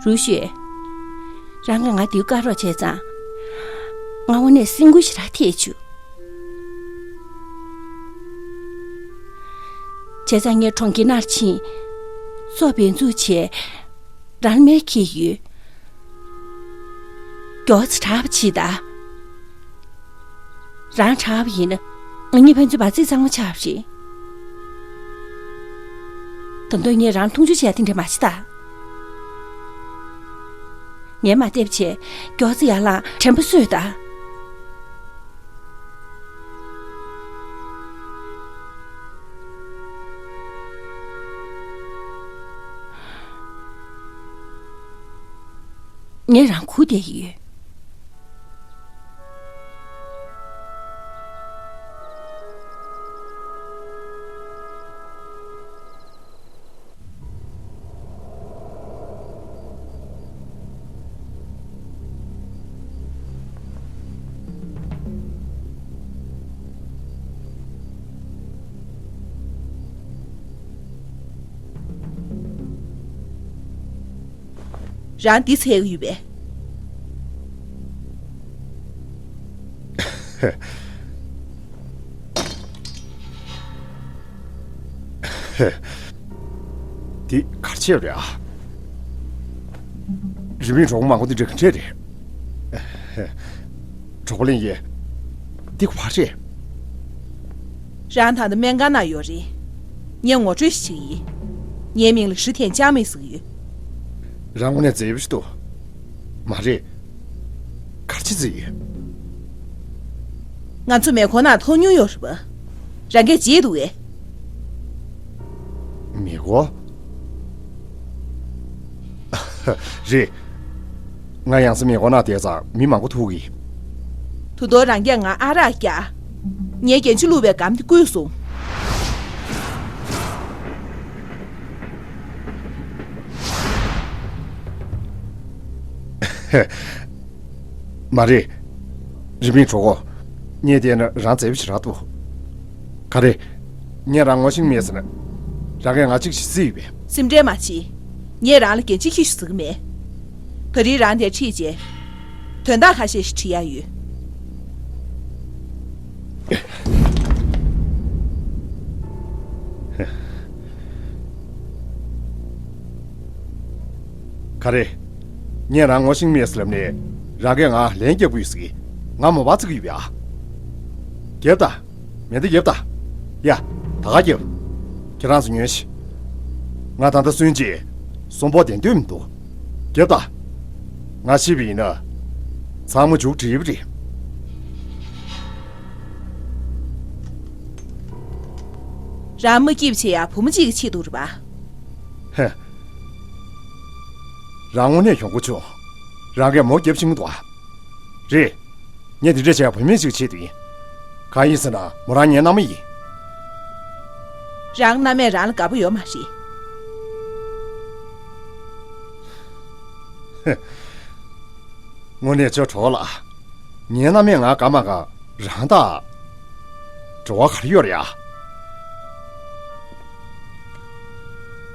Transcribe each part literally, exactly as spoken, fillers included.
རུ་ཤོད། རང་གིས་ང་འདིར་བཀག་རོགས་བྱས་ཙང་། ང་དངོས་གནས་སེམས་འགུལ་ཞེ་དྲག་ཐེབས་བྱུང་། བྱས་ཙང་ངས་གྲོང་ཁྱེར་ནང་ཕྱིན། སོ་བེད་འཛུགས་བྱས། རང་མལ་འཁྱེར་ཡོད། མགྱོགས་ཙམ་དྲག་པ་བྱེད་དང་། རང་དྲག་པ་ཡིན་ན། ང་གཉིས་ཕན་ཚུན་བར་རྩིས་གཙང་མ་ཆགས་པ་རེད། ད་དུང་ངས་རང་མཐོང་ཆུང་བྱས་དེ་འདྲ་མ་བྱེད་དང་། ངས་མ་བལྟས་པ་བྱས། མགྱོགས་ཙམ་ཡར་ལངས་དྲན་པ་གསོས་དང་། ངས་རང་སྒུག་བསྡད་ཡོད། རང་འདི་འཚོལ་གྱི་ཡོད་པས། འདི་ག་རེ་བྱས་པ་རེད་ཨ། རི་པིན་གྲོགས་པོ་མང་པོ་འདི་འདྲ་ག་འདྲས་རེད། གྲོགས་པོ་ལིན་ཡེ། འདི་ག་པར་རེད། རང་ད་ལྟ་སྨན་ཁང་ནང་ཡོད་རེད། ངས་ངོ་སྤྲོད་ཞིག་བྱེད་ཀྱི་ཡིན། ངའི་མིང་ལ་ཧྲི་ཐན་ཅང་མེ་ཟེར་གྱི་ཡོད། རང་དངོས་གནས་མཛེས་པོ་ཞིག་འདུག་མ་རེད། ག་རེ་བྱེད་རྩིས་ཡོད། ང་ཚོ་མེ་འཁོར་ནང་མཐོང་མྱོང་ཡོད་རེད་པ། རང་གིས་བརྗེད་འདུག་གས། མེ་འཁོར། རེད། ང་ཡང་སེ་མེ་འཁོར་ནང་བསྡད་ཙང་མི་མང་པོ་ཐུག་གི། དུ་དོ་རང་རྒྱལ་ང་ཨ་རག་རྒྱག་ངས་རྒྱན་ཆ་བླུགས་པའི་སྒམ་དེ་བརྐུས་སོང་། མ་རེད། རི་པིན་གྲོགས་པོ། ངས་བལྟས་ན་རང་མཛེས་པོ་ཞེ་དྲག་འདུག་ག་རེ། ངས་རང་ངོ་ཤེས་མེད་ཟེར་ན། རང་གིས་ང་གཅིག་ཞིག་བརྩིས་ཡོད་པས། སེམས་ཁྲལ་མ་བྱེད། ངས་རང་ལ་འགན་འཁྲི་ཁྱི་ཞིག་ཟེར་གི་མེད། ད་རེས་རང་དེར་ཁྲིད་རྗེས། དོན་དག་ཁ་ཤས་ཤིག་དྲི་ཡ་ཡོད། ག་རེ། ངས་རང་ངོ་ཤེས་མེད་ཟེར་ལབ་ནས། རང་གིས་ང་ལན་རྒྱག་དགོས་ཟེར་གི། ང་མོ་པ་བརྩི་གི་ཡོད་པས་ཨ། རྒྱབ་དང་། མེ་མདའ་རྒྱབ་དང་། ཡ། ད་ག་རྒྱབ། ཁྱེད་རང་ཚོ་ཉོན་ཞིག་ང་ད་ལྟ་སུན་ཅི། གསོན་པོ་བདེ་འདོད་མི་འདུག་རྒྱབ་དང་། ང་ཤི་བ་ཡིན་ན། ཚང་མ་མཇུག་སྒྲིལ་བ་རེད། རང་མ་སྐྱིད་བྱེད་ཡ་བུ་མོ་གཅིག་གི་ཆེད་དུ་རེད་པ། ཧེ། རང་དངོས་གནས་གྱོང་པོ་ཆུང་། རང་གིས་མོ་རྒྱབ་ཤེས་ཀྱི་འདུག་ཨ། རེད། ངས་འདི་འདྲ་བྱས་བུད་མེད་ཅིག་ཆེད་དུ་ཡིན། གང་ཡིན་ཟེར་ན་མོ་རང་ངའི་མནའ་མ་ཡིན། རང་མནའ་མས་རང་ལ་དགའ་པོ་ཡོད་མ་རེད། དངོས་གནས་ཁྱོད་གྲོགས་ལ། ངའི་མནའ་མས་ང་དགའ་མ་དགའ་རང་ད། འབྲེལ་བ་ག་རེ་ཡོད་རེད་ཨ།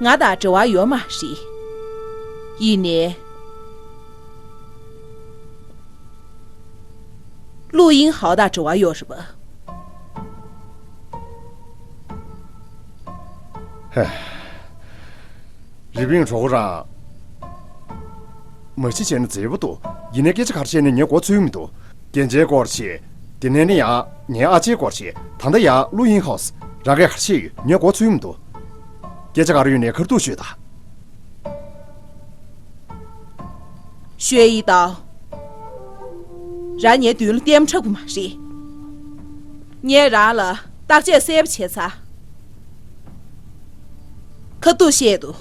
ང་དང་འབྲེལ་བ་ཡོད་མ་རེད། ཡིན་ནའི། ལུའུ་དབྱིང་ཧའོ་དང་འབྲེལ་བ་ཡོད་རེད་པ། ཧེ། རི་པིན་གྲོགས་པོ་རང་། མ་གཞི་བྱས་ན་མཛེས་པོ་འདུག་ཡིན་ནའི་སྐད་ཆ་ག་རེ་བཤད་ནའི་ངས་མགོ་ཚོས་མི་འདུག་རྒྱན་ཆའི་སྐོར་བཤད། དེ་ནས་ནི་ཡང་ངའི་ཨ་ཅེའི་སྐོར་བཤད། ད་ལྟ་ཡང་ལུའུ་དབྱིང་ཧའོ། རང་གིས་ག་རེ་བཤད་ཡོད་ངས་མགོ་ཚོས་མི་འདུག་སྐད་ཆ་ག་རེ་ཡོད་ནའི་ཁ་ཐུག་ཤོད་དང་། ཞུས་ཡིན་ད། རང་ངའི་མདུན་ལ་ལྟད་མོ་འཁྲབ་དགོས་མ་རེད། ངས་རང་ལ་བརྟག་དཔྱད་གསལ་པོ་བྱས་ཚར། ཁ་ཐུག་བཤད་དོ།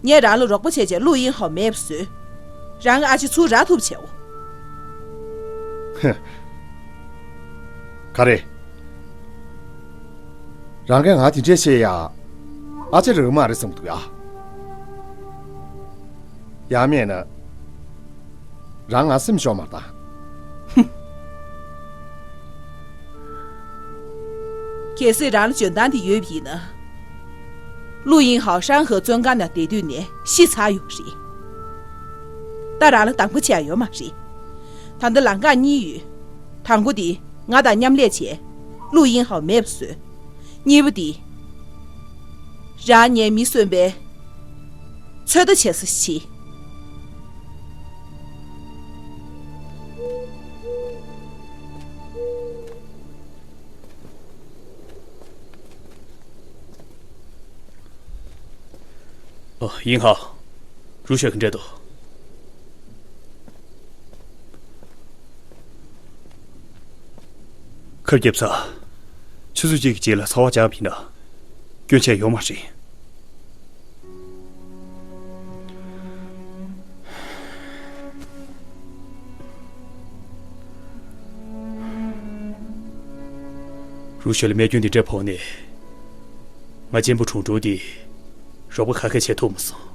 ངས་རང་ལ་རོགས་པ་བྱས་བྱས་ལུའུ་དབྱིང་ཧའོ་མེད་པ་བཟོས། རང་གི་ཨ་ཅེ་ཚུར་རག་ཐུབ་བྱའོ། ཧེ། ག་རེ། རང་གིས་ང་དེ་འདྲས་བཤད་ཡ། ཨ་ཅེ་རག་མ་རེད་བསམ་འདུག་ཡ། ཡང་མེད་ན། རང་ང་སེམས་ཤོར་མ་བཏང་། གལ་སྲིད་རང་ལ་འཇོན་ཐང་དེ་ཡོད་པ་ཡིན་ན། ལུའུ་དབྱིང་ཧའོ་ཧྲང་ཧེ་བཙོན་ཁང་ནང་བསྡད་དུས་ནས་ཤི་ཚར་ཡོད་རེད། ད་རང་ལ་དང་པོ་བྱས་ཡོད་མ་རེད། ད་ལྟ་ལམ་ཁ་གཉིས་ཡོད། དང་པོ་དེ་ང་དང་མཉམ་ལས་བྱས། ལུའུ་དབྱིན་ཧའོ་མེད་པ་བཟོས། གཉིས་པ་དེ། རང་ངའི་མི་གསོན་པའི་ཚོད་ལྟ་བྱེད་ས་ཞིག་ཨོ། དབྱིན་ཧའོ། རུའུ་ཞོ་ག་འདྲས་འདུག་ཁབ་བརྒྱབ་ཚར། ཆུ་ཚོད་གཅིག་གི་རྗེས་ལ་ཚ་བ་རྒྱག་པ་ཡིན་ན། སྐྱོན་ཆ་ཡོད་མ་རེད། རུའུ་ཞོ་ལ་རྨས་སྐྱོན་འདི་འདྲ་ཕོག་ནས། ང་གཅེན་པོ་གྲུང་གྲུང་འདི་རོགས་པ་ཁ་ཁ་བྱེད་ཐུབ་མ་སོང་།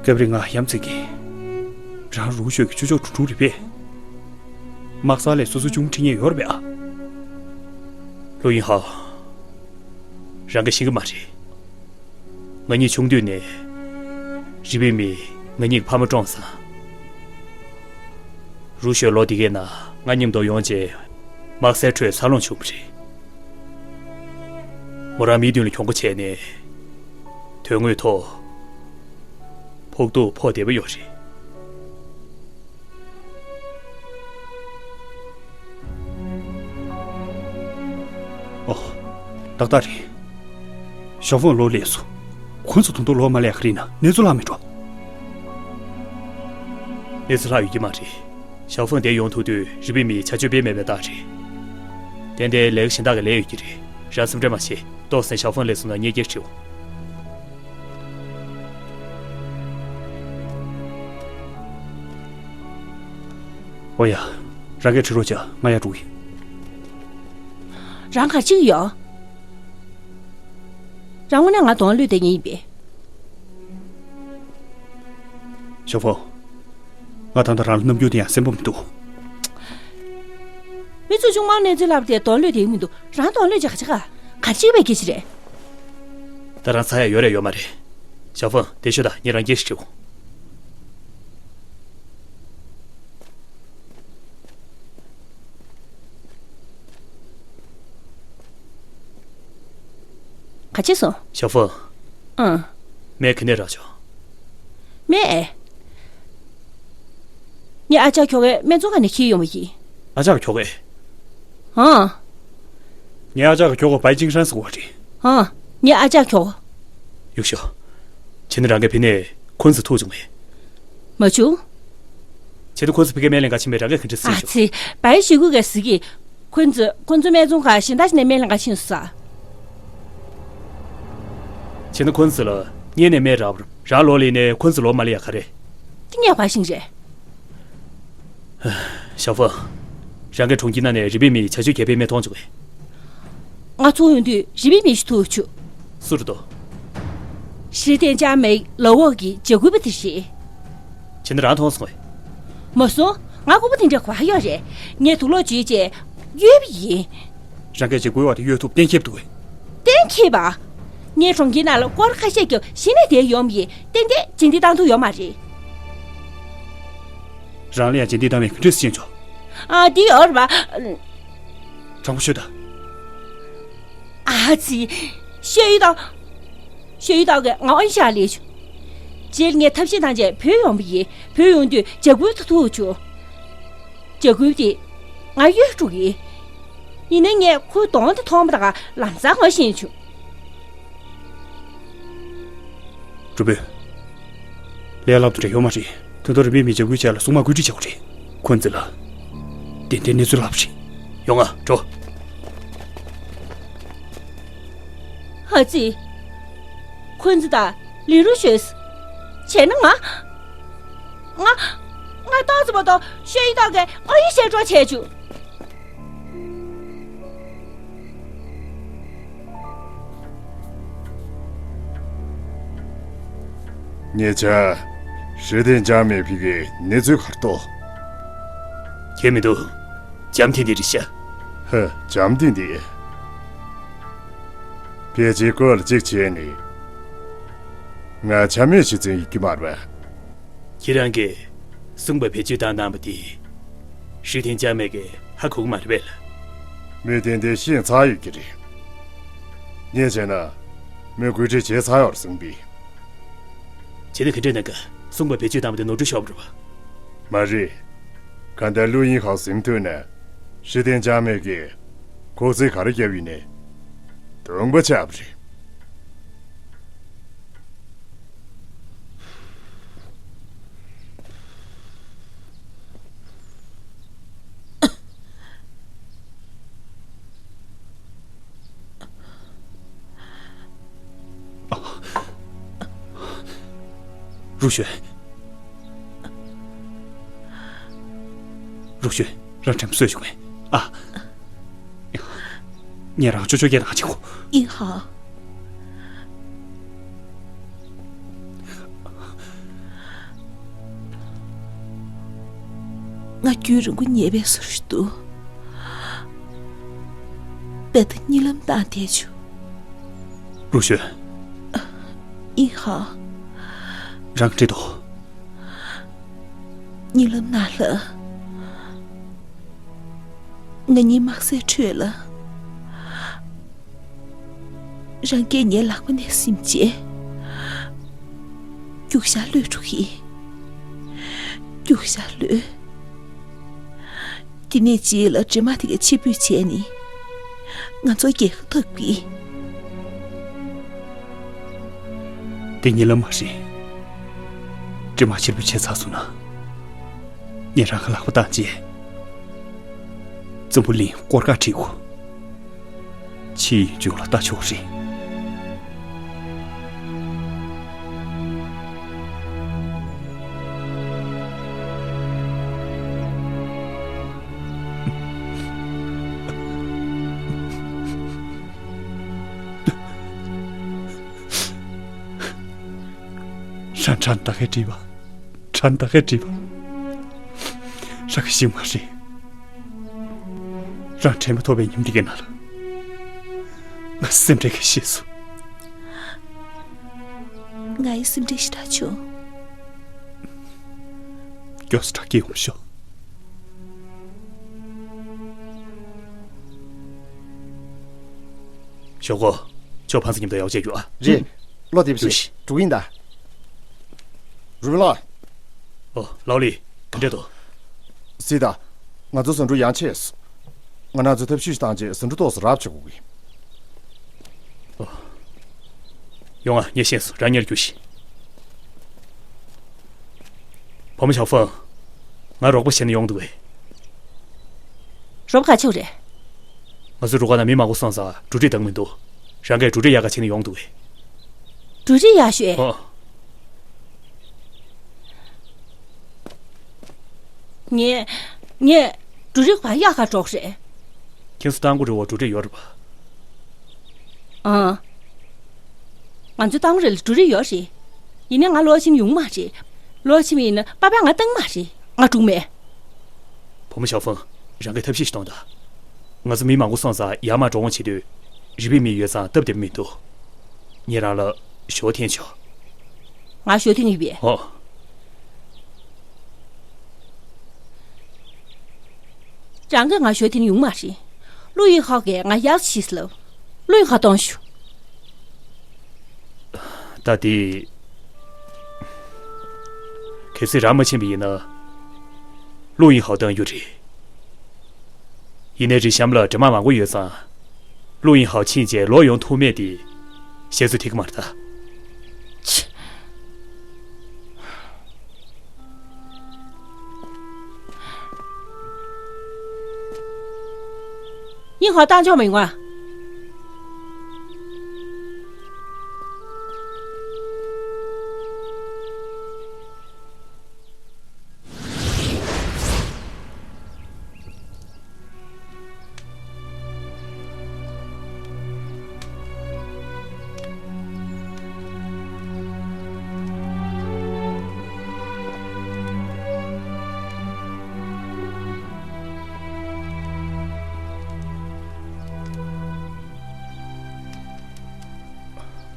སྐབས་རེ་ང་ཡ་མཚན་གྱིས། རང་རུའུ་ཞོ་གི་ཅོ་ཅོ་གྲུང་གྲུང་རེད་པས། དམག་སར་ལས་སོ་སོ་གཅུང་ཁྲིད་མཁན་ཡོད་རེད་པས་ཨ། ལུའུ་དབྱིན་ཧའོ། རང་གིས་ཤེས་ཀྱི་མ་རེད། ང་གཉིས་ཆུང་དུས་ནས། རི་པིན་མིས་ང་གཉིས་ཀྱི་ཕ་མ་བཀྲོངས་ཙང་། རུའུ་ཞོས་ལོ་འདི་གའི་ནང་ང་མཉམ་དུ་ཡོང་བྱས། དམག་སའི་ཁྲོད་འཚར་ལོངས་བྱུང་བ་རེད། མོ་རང་མིའི་མདུན་ལ་གྱོང་པོ་བྱས་ནས། དོན་དངོས་ཐོག་ཕོག་ཐུག་ཕོག་བསྡད་པ་ཡོད་རེད། ཨོ། ཏག་ཏག་རེད། ཞའོ་ཧྥང་ལོག་སླེབས་སོང་། ཁོ་ཚོ་ད་དུང་ལོག་མ་སླེབས་ཀྱི་རེད་ན་གནས་ཚུལ་ལྷག་མེད་འགྲོ། གནས་ཚུལ་ལྷག་ཡོད་ཀྱི་མ་རེད། ཞའོ་ཧྥང་འདིར་ཡོང་ཐུབ་དུས་རི་པིན་མིའི་བྱ་སྤྱོད་དཔེ་མེད་པའི་རྟགས་རེད། ཏན་ཏན་ལས་ཀ་གཞན་དག་གི་ལས་ཡོད་ཀྱི་རེད། རང་སེམས་ཁྲལ་མ་བྱེད། ཏོག་ཙམ་ཞའོ་ཧྥང་སླེབས་སོང་ན་ངས་སྐད་ཆ་དྲི་འོང་། ཨོ་ཡ། རང་གིས་དྲི་རོགས་བྱ། ང་ཡར་འགྲོ་གི་ཡིན། རང་ག་རེ་བྱེད་ཀྱི་ཡོད། རང་དངོས་གནས་ང་གདོང་ལོག་བསྡད་མཁན་ཡིན་པས། ཞའོ་ཧྥང་། ང་ད་ལྟ་རང་ལ་རྣམ་འགྱུར་དེ་ཡང་གསན་པ་མི་འདུག་མི་ཚོས་ཆུང་མ་གནས་ཚུལ་ལབ་དེ་གདོང་ལོག་བསྡད་ཡོད་མི་འདུག་རང་གདོང་ལོག་བྱས་ག་རེ་བྱེད་ག་ག་རེ་བྱེད་པའི་སྐད་ཆ་རེད། ད་རང་ཚ་ཡག་ཡོད་རེད་ཡོད་མ་རེད། ཞའོ་ཧྥང་འདིར་ཤོག་དང་ངས་རང་སྐད་ཞིག་དྲིས་འོང་། ག་བྱས་སོང་། ཞའོ་ཧྥང་། ཨང་། སྨན་ག་ནས་རག་བྱུང་། སྨན། ངའི་ཨ་ཅག་ཁྱོ་གའི་སྨན་ཚོང་ཁང་ནས་འཁྱེར་ཡོང་བ་ཡིན། ཨ་ཅག་ཁྱོ་གས། ཨང་། ངའི་ཨ་ཅག་གི་ཁྱོ་ག་པའི་ཅིང་ཧྲན་ཟེར་བ་རེད། ཨང་། ངའི་ཨ་ཅག་ཁྱོ་ག་ཡུག་ཤོ། བྱས་ན་རང་གིས་ཕ་ནས་ཁོན་ཙི་ཐུག་བྱུང་ངས། མ་བྱུང་། བྱས་ན་ཁོན་ཙི་ཕ་གིར་སྨན་ལེན་ག་ཕྱིན་པས་རང་གིས་ག་འདྲ་ཟེར་ཨ་བྱུང་། ཙི། པའི་ཞི་གུ་གས་ཟེར་གི། ཁོན་ཙི་ཁོན་ཙི་སྨན་ཚོང་ཁང་གཞན་དག་ཞིག་ནས་སྨན་ལེན་ག་ཕྱིན་སོང་། བྱས་ན་ཁོན་ཙི་ལ་སྔོན་ནས་སྨན་རག་པ་རང་ལོག་སླེབས་ནས་ཁོན་ཙི་ལོག་མ་སླེབས་ཡག་ག་རེ། དེ་ངས་ག་རེ་ཤེས་ཀྱི་རེད། ཞའོ་ཧྥང་། རང་གིས་གྲོང་ཁྱེར་ནང་ནས་རི་པིན་མིའི་བྱ་སྤྱོད་རྒྱས་པའི་སྨན་མཐོང་བྱུང་ངས། ང་ཚོ་ཡོང་དུས་རི་པིན་མི་ཞིག་ཐུག་བྱུང་། སུ་རེད་དོ། ཞི་ཏེན་ཅང་མེ་ལའོ་གི་ཇ་གུ་པ་དེ་རེད། བྱས་ན་རང་མཐོང་སོང་ངས། མ་སོང་། ང་ལྐུགས་པ་དེ་འདྲ་ག་པར་ཡོད་རེད། ངས་དུག་ལོག་བརྗོད་བྱས་གཡོལ་བ་ཡིན། རང་གིས་ཇ་གུ་པ་དེ་གཡོལ་ཐུབ་གཏན་འཁེལ་འདུག་གས། གཏན་འཁེལ་བ། ངའི་གྲོང་ཁྱེར་ནང་ལ་སྐོར་ཁ་ཤས་ཀྱང་གཞི་ནས་བསྡད་ཡོང་བ་ཡིན། ཏན་ཏན་རྗེས་འདེད་བཏང་ཐུབ་ཡོད་མ་རེད། རང་ལ་ཡང་རྗེས་འདེད་བཏང་བའི་ག་འདྲས་ཤེས་ཆོག་ཨ། འདི་ཡོད་རེད་པ། དྲང་པོ་ཤོད་དང་། ཨ་ཙི། ཤོད་ཡོད་དང་། ཤོད་ཡོད་དང་གི་ང་ཨོན་ཤག་ལས་བྱུང་། རྗེས་ལ་ངས་ཐབས་ཤེས་བཏང་རྗེས་བུད་ཡོང་བ་ཡིན། བུད་ཡོང་དུས་ཇ་གུ་པ་དེ་ཐུག་བྱུང་། ཇ་གུ་པ་དེ་ང་གཡོལ་འགྲོ་གི་ཡིན། ཡིན་ནའི་ངས་ཁོའི་གདོང་དེ་མཐོང་བ་དང་ལམ་སང་ངོ་ཤེས་བྱུང་། ཀྲུའུ་པུའུ། ལས་སླ་པོ་དེ་འདྲ་ཡོད་མ་རེད། དོན་དག་རིམ་པས་མི་བྱ་འགུལ་བྱས་ལ་སྲུང་དམག་བཀོད་སྒྲིག་བྱེད་དགོས་རེད། ཁོན་ཙི་ལ། ཏན་ཏན་གནས་ཚུལ་ལབ་རེད། ཡོང་ང་འགྲོ། ཨ་ཙི། ཁོན་ཙི་དང་ལི་རུ་ཤོས། བྱས་ན་ང་། ང་། ང་ཏོག་ཙམ་མ་གཏོགས་ཤོད་ཡི་ཏོག་གི་ཨོ་ཡི་བཤད་གྲོགས་བྱས་བྱུང་། ཉེ་ཆར། ཧྲི་ཏེན་ཅང་མེ་ཕི་གི་གནས་ཚུལ་ག་རེ་འདུག་ཁྱད་མི་འདུག་འཇམ་ཐིང་ཐིང་རེད་ཤག་ཧ། འཇམ་ཐིང་ཐིང་། ཕལ་ཆེར་སྐོར་གཅིག་བྱས་ནས། ང་ཆ་མེད་ཞིག་བཙོན་ཡིན་གྱི་མ་རེད་པ། ཁྱེད་རང་གིས་སྲུང་པ་བེད་སྤྱོད་བཏང་བཏང་བ་དེ། ཧྲི་ཐེན་ཅང་མེ་གིས་ཧ་གོ་གི་མ་རེད་པས་ལ། མོས་ཏན་ཏན་ཤེས་ཚར་ཡོད་ཀྱི་རེད། ངས་བྱས་ན། མོས་བཀོད་སྒྲིག་བྱས་ཚར་ཡོད་རེད་བསམ་གི། བྱས་ན་ག་འདྲས་གནང་ག། སྲུང་པ་བེད་སྤྱོད་བཏང་བ་དེ་ནོར་འཁྲུལ་ཤོར་བ་རེད་པ། མ་རེད། གང་ལྟར་ཀླུ་དབྱིན་ཧའོ་ཟིན་ཐུབ་ན། ཧྲི་ཐེན་ཅང་མེ་གིས་ཁོ་ཚོས་ག་རེ་བརྒྱབ་ཡིན་ནའི་སྟོང་པ་ཆགས་པ་རེད། རུ་ཞོན། རུ་ཞོན། རང་དྲན་པ་གསོས་བྱུང་ངས། ཨ། ངས་རང་ཅོ་ཅོ་སྐད་ནང་ཕྱིན་གོ། ཡིན་ཧ། ང་རྒྱུན་རིང་པོ་ཉལ་བའི་བཟོ་ཞིག་འདུག་དཔེ་ད་གཉིད་ལམ་བཏང་བསྡད་བྱུང་། རུ་ཞོན། ཡིན་ཧ། རང་འདྲི་དོ། གཉིད་ལམ་ནང་ལ། ང་གཉིད་མ་སད་འཕྲོས་ལ། རང་སྐད་ངའི་ལག་པ་ནས་ཟིན་རྗེས། རྒྱུག་ཤར་གློད་འགྲོ་གི། རྒྱུག་ཤར་གློད། དེ་ནས་རྗེས་ལ་འདྲེ་དམག་དེ་གས་ཕྱིར་འབུད་བྱས་ནས། ང་ཚོ་རྒྱལ་ཁ་ཐོབ་གི། དེ་གཉིད་ལམ་མ་རེད། འདྲེ་དམག་ཕྱིར་འབུད་བྱས་ཚར་སོང་ན། ངས་རང་གི་ལག་པ་བཏང་རྗེས། བཙན་པོ་གླིང་སྐོར་ག་ཁྲིད་དགོས། ཕྱིའི་ཡུལ་ལྗོངས་ལ་ལྟ་ཆོག་རེད། རང་ཁྲ་མདའ་ཁའི་སྒྲིབ་པ། ཁྲ་མདའ་ཁའི་སྒྲིབ་པ། རང་གི་ཤི་མ་རེད། རང་དྲན་པ་ཐོབ་པའི་ཉིན་དེ་གའི་ནང་ལ། ང་སེམས་ཁྲལ་གྱིས་ཤེས་སོང་། ང་ཡི་སེམས་ཁྲལ་ཞེ་དྲག་བྱུང་། མགྱོགས་སུ་དྲག་སྐྱེད་ཡོང་ཤོག། ཞོག་གོ། ཁྱོད་ཕན་ཚུན་མཉམ་དུ་ཡག་བྱེད་རྒྱུ་ཨ། རེད། བློ་བདེ་པོ་བྱེད། འགྲོ་གི་ཡིན་ད། རུ་མི་ལགས། ཨོ། ལའོ་ལི། ག་འདྲས་འདུག་སྲིད་ད། ང་ཚོ་ཟ་འབྲུ་ཡང་ཆད་སོང་། ང་རང་ཚོས་ཐབས་ཤེས་ཤིག་བཏང་རྗེས་ཟ་འབྲུ་ཏོག་ཙམ་རག་བྱེད་དགོས་ཀྱི། ཨོ། ཡོང་ང་། ངས་ཤེས་སོང་། རང་ཉལ་རྒྱུ་ཞིག་བུ་མོ་ཞའོ་ཧྥང་། ང་རོགས་པ་བྱས་ན་ཡོང་འདུག་གས། རོགས་པ་ག་ཆེ་བ་རེད། ང་ཚོའི་རུ་ཁག་ནང་མི་མང་པོ་སོང་ཙང་འགྲོ་གྲོན་འདང་མི་འདུག་རང་གིས་འགྲོ་གྲོན་གཡར་ག་བྱས་ན་ཡོང་འདུག་གས། འགྲོ་གྲོན་གཡར་ཤོག་ཨེ། ཨོ། ངས། ངས་འགྲོ་གྲོན་ག་པར་གཡར་ག་འགྲོ་གི་རེད། ཁྱེད་ཚོ་རྟ་མགོ་རི་བོར་འགྲོ་གྲོན་ཡོད་རེད་པ། ཨང་། ང་ཚོའི་རྟ་མགོ་རི་ལ་འགྲོ་གྲོན་ཡོད་རེད། ཡིན་ནའི་ང་ལོག་ཕྱིན་ན་ཡོང་མ་རེད། ལོག་ཕྱིན་པ་ཡིན་ན་པ་ཕས་ང་བཏང་མ་རེད། ང་འགྲོ་གི་མེད། བུ་མོ་ཞའོ་ཧྥང་། རང་གིས་ཐབས་ཤེས་ཤིག་གཏོང་དང་། ང་ཚོ་མི་མང་པོ་སོང་ཙང་ཡར་མར་འགྲོ་འོང་བྱེད་དུས། རི་པའི་མི་ཡོད་ཙང་སྟབས་བདེ་པོ་མི་འདུག་ངས་རང་ལ་ཞོ་འཐེན་ཆོག་ང་ཞོ་འཐེན་ཡོད་པས། ཨོ། རང་གིས་ང་ཞོ་འཐེན་ཡོང་མ་རེད། ཀླུ་དབྱིན་ཧའོ་གིས་ང་གཡར་ཤིག་ལབ། ཀླུ་དབྱིན་ཧའོ་གཏོང་ཤོག་ད་དེ། གལ་སྲིད་རང་མ་ཕྱིན་པ་ཡིན་ན། ཀླུ་དབྱིན་ཧའོ་གཏོང་རྒྱུ་རེད། ཡིན་ནའི་རི་གཤམ་ལ་འདྲེ་དམག་མང་པོ་ཡོད་ཙང་། ཀླུ་དབྱིན་ཧའོ་ཕྱིན་རྗེས་ལོག་ཡོང་ཐུབ་མེད་དེ། བཤད་ཚོད་ཐིག་གི་མ་རེད་ད། ཕྱི། དབྱིན་ཧའོ་བཏང་ཆོག་མི་ཡོང་ང་།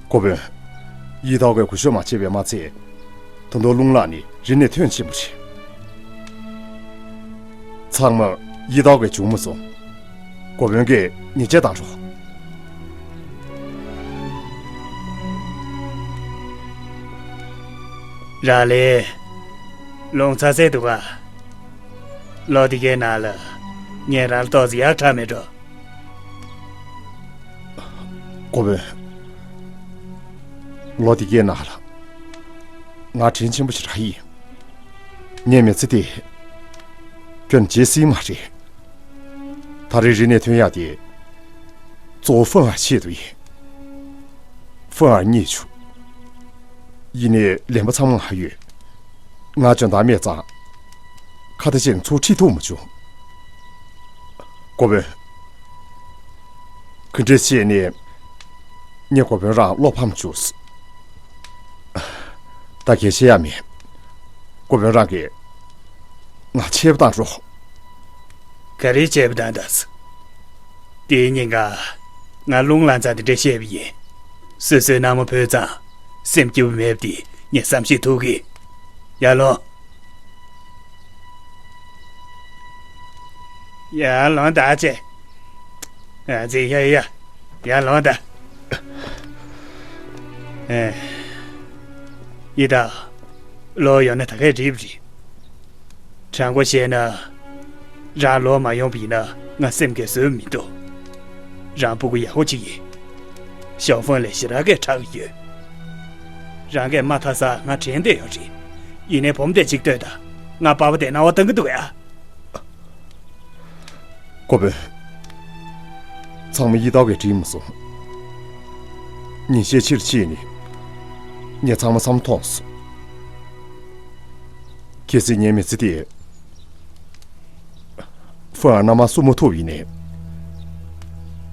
ཀོ་བོན། ཡི་དྭགས་ཀྱིས་གུ་ཤོ་མ་བྱས་པའི་མ་ཚད། ད་དུང་རླུང་ལངས་ནས་རི་ནས་ཐོན་ཕྱིན་པ་རེད། ཚང་མ་ཡི་དྭགས་ཀྱིས་བྱུང་མ་སོང་། ཀོ་བོན་གྱིས་ཉེས་ཆད་བཏང་རོགས། རང་ལས། རླུང་ཚ་ཚད་འདུག་ག་ལོ་འདི་གའི་ནང་ལ་ངས་རང་ལ་ཏོག་ཙམ་ཡག་དྲག་མེད་འགྲོ། ཀོ་བོན། ལོ་འདི་གའི་ནང་ལ་ང་དྲིན་ཆེན་པོ་ཞིག་རག་ཡིན། ངའི་མི་ཚེ་འདི་ཁྱོན་བརྗེད་སྲིད་མ་རེད། ད་རེས་རི་ནས་ཐོན་ཡག་དེ་གཙོ་བོ་ཧྥུང་ཨར་ཆེད་དུ་ཡིན། ཧྥུང་ཨར་རྙེད་བྱུང་། ཡིན་ནའི་ལན་པ་ཚང་མ་ང་ཡོད། ང་འཇོན་ཐང་མེད་ཙང་། ཁ་ཏ་ཅན་ཚུར་ཁྲིད་ཐུབ་མ་བྱུང་། ཀོ་བོན། ག་འདྲས་བྱས་ནས་ངས་ཀོ་བོན་རང་བློ་ཕམ་བཅུག་ད་གལ་བཤད་ཡ་མེད། ཀོ་བོན་རང་གིས་ང་ཆད་པ་བཏང་རོགས། ག་རེ་ཆད་པ་བཏང་ད། དེའི་ཉིན་ཀ་ང་རླུང་ལངས་ཙང་དེ་འདྲས་བཤད་པ་ཡིན། སོ་སོའི་ནང་མ་བུད་ཙང་སེམས་སྐྱིད་པོ་མེད་པ་དེ་ངས་བསམ་ཤེས་ཐུབ་གི། ཡར་ལོངས། ཡར་ལོངས་ད་ཅེ། ཨ་ཙི་ཡ་ཡ། ཡར་ལོངས་ད། ཨེ། ཡི་དྭགས། ལོག་ཡོང་ན་ད་གས་འགྲིག་པ་རེད། དྲང་པོ་བཤད་ན། རང་ལོག་མ་ཡོང་པ་ཡིན་ན་ང་སེམས་ཀྱིས་བཟོད་མི་ཐུབ། རང་ཕྲུ་གུ་ཡག་པོ་ཅིག་ཡིན། ཞའོ་ཧྥང་ལས་ཞེ་དྲག་གི་དྲག་གི་ཡོད། རང་གིས་མ་མཐའ་ས་ང་དྲན་བསྡད་ཡོད་རེད། ཡིན་ནའི་བུ་མོ་དེ་གཅིག་ལྟོས་དང་། ང་པ་ཕ་དེ་སྣང་བ་བཏང་གི་འདུག་ཡ། ཀོ་བོན། ཚང་མ་ཡི་དྭགས་ཀྱིས་འགྲིག་མ་སོང་། ཉིན་ཤས་ཕྱིར་ཕྱིན་ནས། ངས་ཚང་མ་བསམ་མཐོང་སོང་། གལ་སྲིད་ངའི་མི་ཚེ་དེ། ཧྥུང་ཨར་མནའ་མ་བསུ་མ་ཐུབ་ཡིན་ནའི།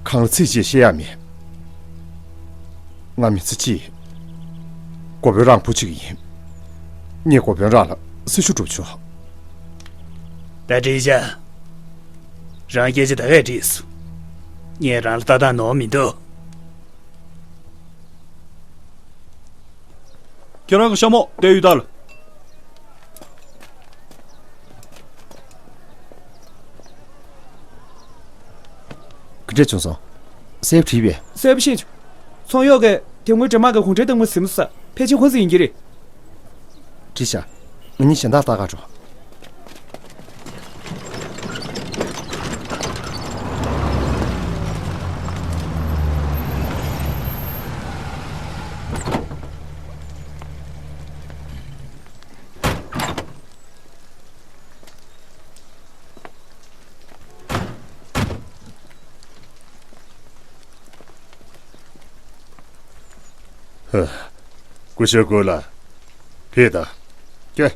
གང་ལ་ཚིག་ཅིག་བཤད་ཡ་མེད། ང་མི་ཚེ་གཅིག་ཀོ་བོན་རང་བུ་གཅིག་ཡིན། ངས་ཀོ་བོན་རང་ལ་སྲི་ཞུ་སྒྲུབ་ཆོག་ད་འགྲིག་བྱ། རང་སྐད་ཆ་ད་གས་འགྲིག་སོང་། ངས་རང་ལ་ལྟ་སྟངས་ནོར་མི་འདུག་ཁྱེད་རང་གི་ཤ་མོག་དེ་ཡོད་ད་ལ། ག་འདྲས་བྱུང་སོང་། གསལ་པོ་བྲིས་པས། གསལ་པོ་ཤེས་བྱུང་། ཚོང་གཡོག་གིས་དེ་སྔོན་འདྲེ་དམག་གི་གུང་ཁྲན་ཏང་མི་ཟིན་སོང་། ཕལ་ཆེར་ཁོང་ཚོ་ཡིན་གྱི་རེད། བྲིས་ཤག་ང་གཉིས་གཞན་དག་ལྟ་ག་འགྲོ། ཧ། སྐུ་ཞབས་ཀུ་ལ། ཕེབས་དང་། ཀྱེ།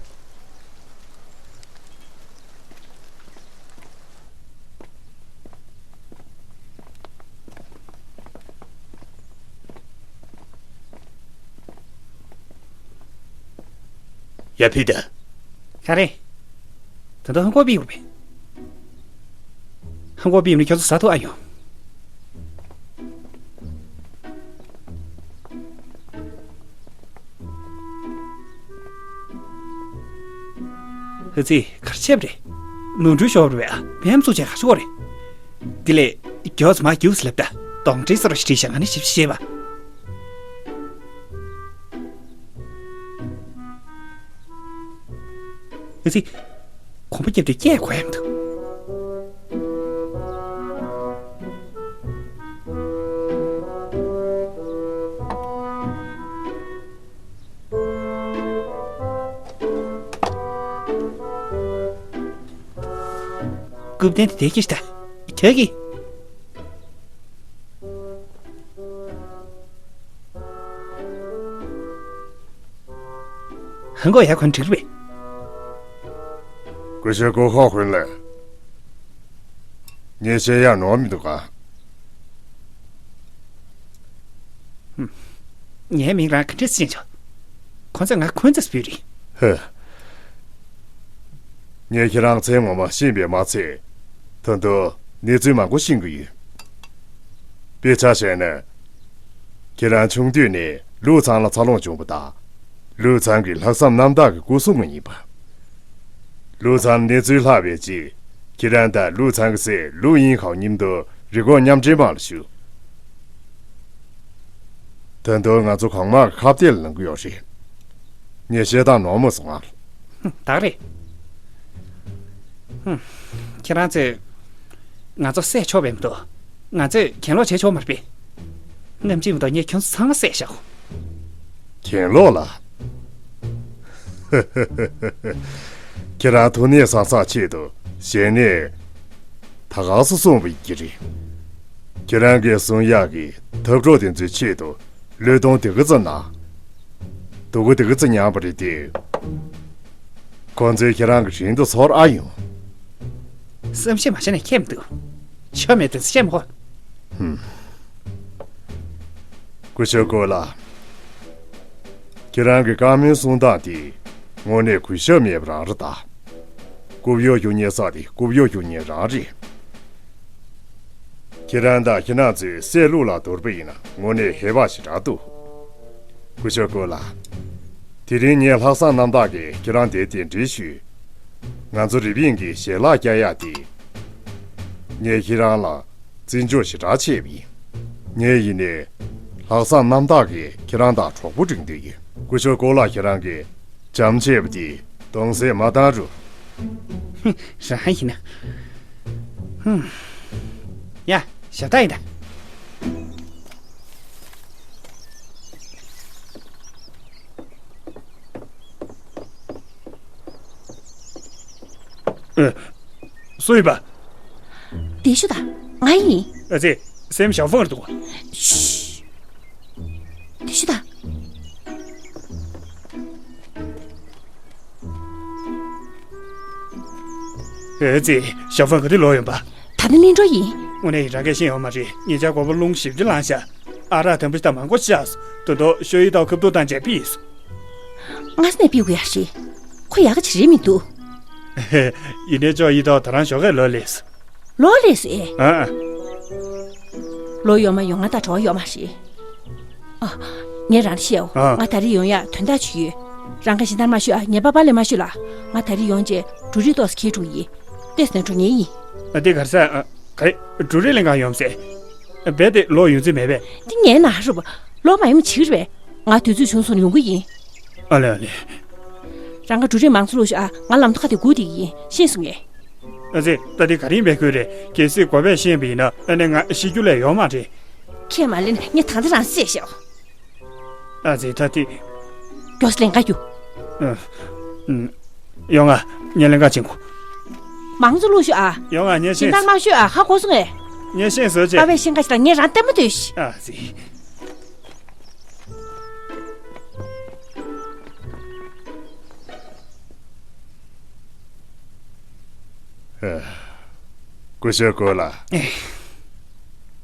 ཡ་ཕི་ད། ག་རེ། ད་ལྟ་ཧང་གོ་པི་ཡོད་པས། ཧང་གོ་པི་ཡོད་ན་ཁྱོད་ཚོ་ཟ་ཐུབ་ཨ་ཡོང་། ཧི་ཙི་གར་ཆེབ་རེད། ནོར་འཁྲུལ་ཤོར་བ་རེད་ཨ། བེམ་ཚུགས་ཆེ་ག་ཤོར་རེད། དེ་ལས་མགྱོགས་མ་རྒྱུགས་སླེབས་ད། གདོང་འདྲེ་སོ་ར་ཞིག་བྲིས་ཤག་ང་ནི་ཞིབ་ཞིབ་བྱས་པ། ཨ་ཙི། གོམ་པ་རྒྱབ་དུས་སྐད་གོ་ཡ་མི་འདུག་རྐུབ་སྟེང་དེ་དེ་སྐྱེ་ཤི་ད། ཁྱོད་ཀྱིས། ཧང་གོ་ཡ་ཁོན་འགྲིག་རེད། སྐུ་ཞབས་ཀུ་ཧོ་ཧུན་ལེ། ངས་བཤད་ཡ་ནོར་མི་འདུག་ག་ངའི་མིང་རང་ག་འདྲས་ཤེས་ཆོག་ཁོང་ཚོས་ང་ཁོན་ཙེས་བུད་རེད། ཧེ། ངས་ཁྱེད་རང་མཚན་ངོ་མ་ཤེས་པས་མ་ཚད། ད་དུང་གནས་ཚུལ་མང་པོ་ཤེས་ཀྱི་ཡོད། དཔེ་ཆ་བཞག་ན། ཁྱེད་རང་ཆུང་དུས་ནས་ཀླུ་ཚང་ལ་འཚར་ལོངས་བྱུང་བ་དང་། ཀླུ་ཚང་གི་ལྷག་བསམ་རྣམ་དག་གི་སྐུ་སྲུང་མ་ཡིན་པ། ཀླུ་ཚང་གནས་ཚུལ་ལྷག་པའི་རྗེས། ཁྱེད་རང་དང་ཀླུ་ཚང་གི་སྲས་ཀླུ་དབྱིན་ཧའོ་མཉམ་དུ་རི་སྐོར་མཉམ་འབྲེལ་དམག་ལ་ཞུགས། ད་དུང་ང་ཚོ་གོང་དམག་གི་ཁ་གཏད་ལ་ལངས་ཀྱི་ཡོད་རེད། ངས་བཤད་སྟངས་ནོར་མ་སོང་ང་། ཧུམ། ད་རེད། ཧུམ། ཁྱེད་རང་ཚོས་ང་ཚོ་བསད་ཆོག་པས་མི་འདུག་ང་ཚོས་གྱེན་ལོག་བྱེད་ཆོག་མ་རེད་པས། ནམ་རྒྱུན་མི་འདུག་ངས་ཁྱོད་ཚོ་ཚང་མ་བསད་བཞག་གྱེན་ལོག་ལ། ཁྱེད་རང་ཐོ་ནས་སང་སང་ཆེད་དུ་ཞལ་ནས་ད་ག་སུ་གསུངས་པ་ཡིན་གྱི་རེད། ཁྱེད་རང་གིས་གསུང་ཡག་གི་འཐབ་གྲོགས་དེ་ཚོའི་ཆེད་དུ། བློས་གཏོང་དེ་ག་ཙམ་གནང་། སྡུག་གུ་དེ་ག་ཙམ་མྱངས་པ་རེད་དེ། ཁོང་ཚོས་ཁྱེད་རང་གི་རིང་དུ་ཚོར་ཨ་ཡོང་། བསམ་ཤེས་མ་བྱས་ནས་ཁྱད་མི་འདུག་ཆོ་མེད་དུ་བཤད་མི་ཧོ། ཧུམ། སྐུ་ཞབས་ཀོ་ལགས། ཁྱེད་རང་གི་བཀའ་མོལ་གསུང་སྟངས་དེ་དངོས་གནས་གུས་ཞབས་མེད་པ་རང་རེད་ད། རྐུབ་གཡོག་རྒྱུག་མཁན་ས་དེ་རྐུབ་གཡོག་རྒྱུག་མཁན་རང་རེད། ཁྱེད་རང་དང་ཁྱེད་རང་ཚོའི་སྲས་ལུག་ལ་དོར་པ་ཡིན་ན་དངོས་གནས་ཧེ་བག་ཞེ་དྲག་འདུག་སྐུ་ཞབས་ཀོ་ལགས། དེ་རིང་ངས་ལྷག་བསམ་རྣམ་དག་གིས་ཁྱེད་རང་དེ་གདན་འདྲེན་ཞུས། ང་ཚོ་རི་པིན་གྱི་ཞལ་ལག་བཀྱག་ཡག་དེ། ངས་ཁྱེད་རང་ལ་བརྩི་འཇོག་ཞེ་དྲག་བྱས་པ་ཡིན། ངས་ཡིན་ནའི་ལྷག་བསམ་རྣམ་དག་གིས་ཁྱེད་རང་དང་གྲོགས་པོ་འགྲིག་འདོད་ཡོད། སྐུ་ཞབས་ཀོ་ལགས་ཁྱེད་རང་གིས་བྱམས་ཆེ་བ་དེ་གདོང་གསལ་མ་བཏང་རུ། རང་ཡིན་ན། ཧུམ། ཡ། ཞབས་ཏག་ཡིན་ད། ཨེ། སུ་ཡིན་པ། དེ་ཤོད་ད། ང་ཡིན། ཨ་ཙི། སེམས་ཞའོ་ཧྥང་རེད་འདུག་ཤུ། དེ་ཤོད་ད། ཨེ་ཙི། ཞའོ་ཧྥང་ག་དུས་ལོག་ཡོང་པ། ད་ནི་གླིང་འགྲོ་ཡིན། དངོས་གནས་ཡིན་རང་སྐད་ཤེས་ཡོང་མ་རེད། ཉེ་ཆར་སྒོར་མོ་རླུང་ཞེ་པོ་ཅིག་བླངས་ཤག་ཨ་རག་དམ་པོ་ཞིག་དང་མང་པོ་ཞིག་བཞག་སོང་། དོན་དུ་ཤོ་ཡི་ཏའོ་ཁ་བཏུག་བཏང་བྱས་ཕུད་སོང་། སྔ་ས་ནས་ཕུད་དགོས་ཡ་རེད། ཁོ་ཡག་ག་ཅིག་རེད་མི་འདུག་ཡིན་ནའི་ཅོ་ཡི་ཏའོ་ད་རང་ཞོགས་ཀས་ལོག་སླེབས་སོང་། ལོག་སླེབས་སོང་ཨེ། ཨ་ཨ། ལོག་ཡོང་མ་ཡོང་ང་དང་བྲོ་བ་ཡོད་མ་རེད། ཨ། ངས་རང་ལ་བཤད་འོ། ཨ། ང་ད་རེས་ཡོང་ཡ་དོན་དག་ཅིག་ཡོད། རང་ག་ཞེ་དྲག་མ་ཤོད་ཨ། ངའི་པ་ཕར་ལ་མ་ཤོད་ལ། ང་ད་རེས་ཡོང་རྗེས་འབྲུ་རིགས་ཏོག་ཙམ་འཁྱེར་འགྲོ་གི་ཡིན། ལྟས་ཟིན་ན་འགྲོ་ཉེན་ཡིན། ཨ་དེ་ག་རེ་ཟེར། ཨ། ག་རེ། འབྲུ་རིགས་ལེན་ག་ཡོང་ཟེར། རྦད་དེ་ལོག་ཡོང་རྩིས་མེད་པས། འདི་ངའི་ནང་རུབ། ལོག་མ་ཡོང་བྱེད་ཀྱི་རེད་པས། ང་དུས་ཚོད་བྱུང་སོང་ན་ཡོང་གི་ཡིན། ཨ་ལེ་ཨ་ལེ། རང་ག་འབྲུ་རིགས་མང་ཙམ་བླུགས་ཤོག་ཨ། ང་ལམ་ཐོག་ཁ་དེ་སྒུག་བསྡད་ཀྱི་ཡིན། ཤེས་སོང་ངས། ཨ་ཙི། ད་འདི་ག་རེ་ཡིན་པའི་ཁུལ་རེད། གལ་སྲིད་དགོས་པས་ཤེས་པ་ཡིན་ན་ཨ་ནི་ང་ཤི་རྒྱུ་ལས་ཡོད་མ་རེད། ཁྱེད་མ་ལེན་ངས་ད་ལྟ་རང་བསད་ཤོག་ཨ་ཙི། ད་འདི། མགྱོགས་སེ་ལེན་ག་རྒྱུགས། ཨ། ཨ། ཡོང་ང་། ངས་ལེན་ག་བྱེད་དགོས། མང་ཙམ་བླུགས་ཤོག་ཨ། ཡོང་ང་། ངས་ཤེས། ཞེ་དྲག་མ་ཤོད་ཨ། ཧ་གོ་སོང་ངས། ངས་ཤེས་བཟོས་བྱས། པ་ཕས་ཤེས་ག་ཞེ་དྲག་ངས་རང་ལྟད་མོ་ལྟོས་ཤིག་ཨ་ཙི། ཨ། སྐུ་ཞབས་ཀོ་ལགས།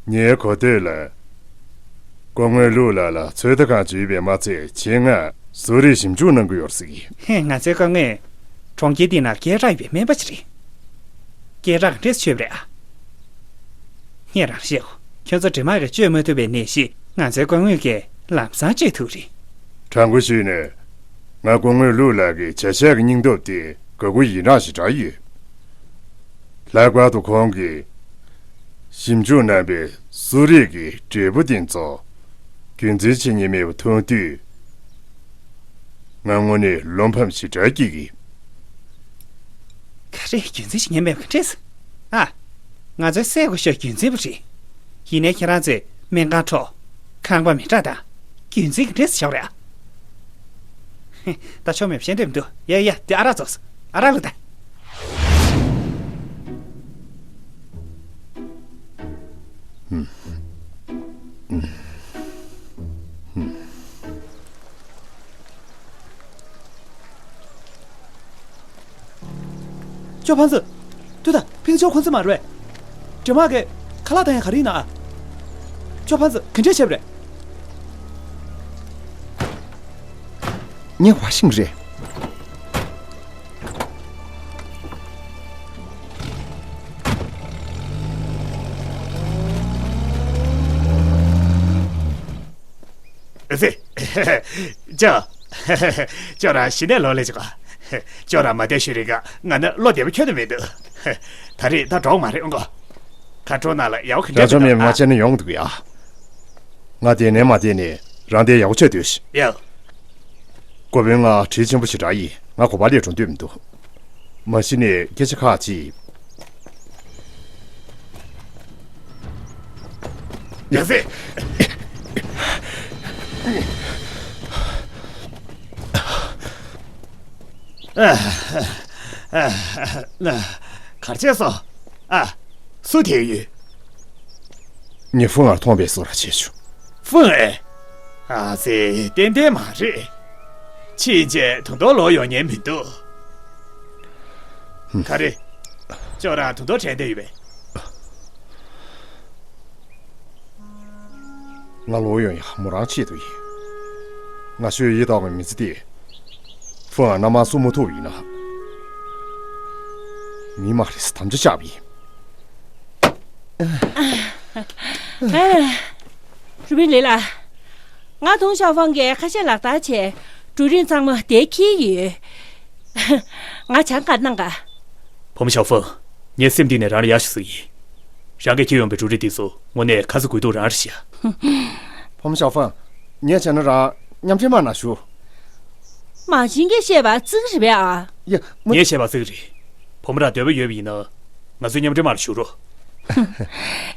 ངའི་གོ་ཐོས་ལ། སྐུ་ངོ་ལུའུ་ལགས་ལ་ཚོད་ལྟ་ཁང་བརྒྱུད་པའི་མ་ཚད་ཆེད་མངགས་སུ་རིས་ཞིབ་འཇུག་གནང་གི་ཡོད་ཟེར་གི། ཧེ། ང་ཚོའི་སྐུ་ངོས་གྲོང་ཁྱེར་འདི་ན་སྐད་གྲགས་ཡོད་པའི་སྨན་པ་ཅིག་རེད། སྐད་གྲགས་འདྲས་ཆོད་པ་རེད་ཨ། ངས་རང་བཤད་གོ། ཁྱོད་ཚོ་འདྲེ་དམག་གིས་བཅོས་མ་ཐུབ་པའི་ནད་གཞི་ང་ཚོའི་སྐུ་ངོས་ཀྱིས་ལམ་སང་བཅོས་ཐུབ་རེད། དྲང་པོ་ཞུས་ན། ང་སྐུ་ངོ་ལུའུ་ལགས་ཀྱི་བྱ་གཞག་གི་སྙིང་སྟོབས་དེ་དགའ་པོ་ཡི་རངས་ཞེ་དྲག་ཡོད། ལྷག་པར་དུ་ཁོང་གིས་ཞིབ་འཇུག་གནང་པའི་སུ་རིས་ཀྱི་འབྲས་བུ་དེ་ཚོ་རྒྱུན་འཛིན་བྱེད་མཁན་མེད་པ་མཐོང་དུས། ང་དངོས་གནས་བློ་ཕམ་ཞེ་དྲག་སྐྱེ་གི། ག་རེ། རྒྱུན་འཛིན་བྱེད་མཁན་མེད་པ་ག་འདྲས། ཨ། ང་ཚོའི་སྲས་སྐུ་ཞབས་རྒྱུན་འཛིན་པ་རེད། ཡིན་ནའི་ཁྱེད་རང་ཚོས་སྨན་ཁང་འཕྲོག་ཁང་པ་མེ་སྲེག་བཏང་། རྒྱུན་འཛིན་ག་འདྲས་བྱས་པ་རེད་ཨ། ཧེ། ད་ཆོ་མེད་པ་བཤད་འདོད་མི་འདུག་ཡ་ཡ། དེ་ཨ་རག་རྫོགས་སོང་། ཨ་རག་བླུགས་དང་། ཅོ་ཕན་ཚུ། ལྟོས་དང་། ཕིང་ཅོ་ཁོ་ཚོ་མ་རེད་པས། འདྲེ་དམག་གིས་ཁ་ལག་བཏང་ཡ་ག་རེ་ཡིན་ན་ཨ། ཅོ་ཕན་ཚུ་ག་འདྲས་བྱས་པ་རེད། ངས་བ་ཤིང་རེད། ཅོ། ཅོ་རང་གཞི་ནས་ལོག་ལས་ཅོ། ཅོ་རང་མ་བསྡད་ཤོད་རིང་ག་ང་ནི་བློ་བདེ་པོ་ཁྱོན་ནས་མི་འདུག་ད་རེས་ད་འགྲོ་མ་རེད་ཨང་གོ། ཁ་དྲོ་ན་ལ་ཡག་གི་རང་ཚོ་མི་མ་བྱས་ན་ཡོང་འདུག་ཡ། ང་དེ་ནས་མ་བསྡད་ནས་རང་དེ་ཡག་བྱས་སྡོད་ཤི། ཡ། འགོ་དཔོན་ང་དྲིན་ཆེན་པོ་ཞེ་དྲག་ཡིན། ང་གོ་པ་ལས་འགྲོ་འདོད་མི་འདུག་མ་གཞི་ནས་སྐད་ཆ་ཁག་ཅིག་ཡ་ཟེ། གར་ཆས་སོ། ཨ། སུ་དེ་ཡོད། ངས་ཧྥུང་ཨར་མཐོང་པའི་བཟོ་འདྲ་བྱེད་བྱུང་། ཧྥུང་ཨེ། ཨ་ཙི། ཏན་ཏན་མ་རེད། ཕྱིན་ཆད་དུང་དུང་ལོག་ཡོང་ཉན་མི་འདུག་ག་རེ། ཅོ་རང་དུང་དུང་དྲན་བསྡད་ཡོད་པས། ང་ལོག་ཡོང་ཡག་མོ་རང་ཆེད་དུ་ཡིན། ང་ཤོད་ཡི་དྭགས་མི་ཚེ་དེ། ཧྥུང་ཨར་མནའ་མ་སུ་མོ་ཐུག་ཡིན་ན། མི་མ་རེད་ས་དམ་བཅའ་བཞག་པ་ཡིན། རུ་པིན་ལི་ལགས། ང་ཏུང་ཞའོ་ཧྥང་གིས་ཁ་ཤས་ལག་བསྟར་བྱས། འབྲུ་རིགས་གཙང་མ་དེ་འཁྱེར་ཡོད། ང་བྱང་གར་གནང་ག་བུ་མོ་ཞའོ་ཧྥང་། ངའི་སེམས་གཏིང་ནས་རང་ལ་ཡ་ཞུ་ཟིག་ཡིན། རང་གིས་འཁྱེར་ཡོང་པའི་འབྲུ་རིགས་དེ་ཚོ་དངོས་གནས་ཁ་ཚ་དགོས་གཏུགས་རང་རེད་ཤག་བུ་མོ་ཞའོ་ཧྥང་། ངས་བྱས་ན་རང་མཉམ་འབྲེལ་དམག་ནང་ཞུགས། མ་བྱན་གྱིས་བཤད་པ་ཙིག་རེད་པས་ཨ། ཡ། མ། ངས་བཤད་པ་ཙིག་རེད། བུ་མོ་རང་འདོད་པ་ཡོད་པ་ཡིན་ན། ང་ཚོའི་མཉམ་འབྲེལ་དམག་ལ་ཞུགས་རོགས།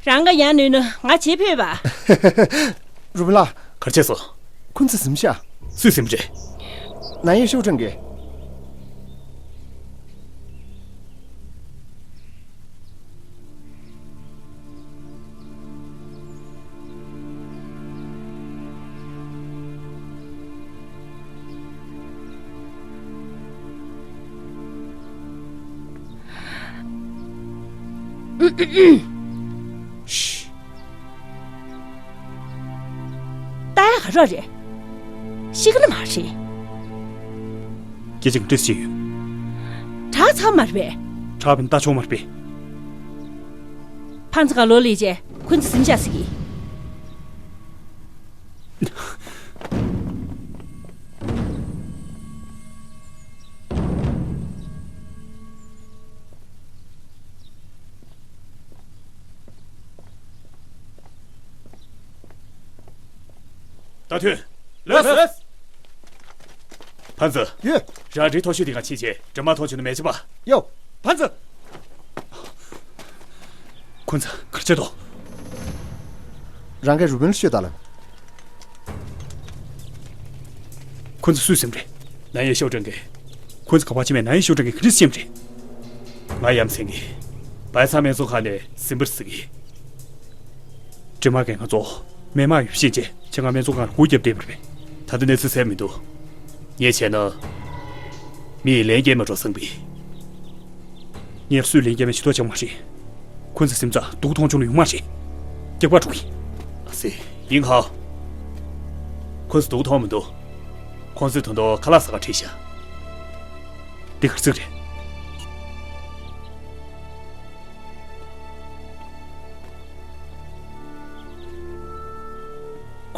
རང་ག་ཡང་ནུས་ན་ང་བྱེད་ཕོད་པ། རུ་པིན་ལགས། གར་ཆས་སོ། ཁོ་ཚོ་ཟིན་ཤག་སུས་ཟིན་པ་རེད། ནན་ཡེ་ཤོ་ཀྲང་གིས། ད་ཡ་ག་རོགས་རེད། ཤི་གི་ནི་མ་རེད། སྐད་ཆ་ག་འདྲས་བཤད་ཡོད། དྲག་ཚར་མ་རེད་པས། དྲག་པའི་ལྟ་ཆོག་མ་རེད་པས། ཕན་ཚུན་ག་ལོ་ལས་བྱས་ཁོ་ཚོ་ཟིན་བཞག་ཟིག་གི། ད་ཐོན། ལགས་སོ། ཕན་ཚུན། ཡོད། རང་རི་མཐོ་ཤོས་དེ་ག་ཕྱིན་བྱས་འདྲེ་དམག་མཐོང་བྱུང་ན་མེ་ལྕེ་འབར། ཡོ། ཕན་ཚུན། ཁོ་ཚོ་གར་ཆས་འདུག་རང་གིས་རུ་པིན་ལ་ཤོད་ད་ལབ། ཁོ་ཚོ་སུས་ཟིན་པ་རེད། ནན་ཡེ་ཤོ་ཀྲང་གིས། ཁོ་ཚོ་ག་པར་ཕྱིན་པས། ནན་ཡེ་ཤོ་ཀྲང་གིས་ག་འདྲས་ཤེས་པ་རེད། ང་ཡ་མཚན་གྱིས། བལ་ཚང་སྨན་ཚོང་ཁང་ནས་ཟིན་པ་རེད་ཟེར་གི། འདྲེ་དམག་གིས་ང་ཚོ་སྨན་དམག་ཡོད་ཤེས་བྱས་ཁྱེད་ང་སྨན་ཚོང་ཁང་ལ་སྒུག་བརྒྱབ་བསྡད་པ་རེད་པས། ད་ལྟ་གནས་ཚུལ་གསལ་མི་འདུག་ངས་བྱས་ན། མི་ཡིས་ལན་རྒྱག་མ་འགྲོ་བསམ་པས། ངས་སུས་ལན་རྒྱག་མིན་ཤེས་རྟོགས་བྱུང་མ་རེད། ཁོ་ཚོ་ཟིན་ཙང་སྡུག་མཐོང་བྱུང་ན་ཡོང་མ་རེད། སྐྱག་པ་འགྲོ་གི། ཨ་ཙི། ཡིན་ཧ། ཁོ་ཚོ་སྡུག་མཐོང་མི་འདུག་ཁོང་ཚོས་ད་དུང་ཁ་ལག་ཟ་ག་ཁྲིད་ཤག་འདི་གར་ཚིག་རེད།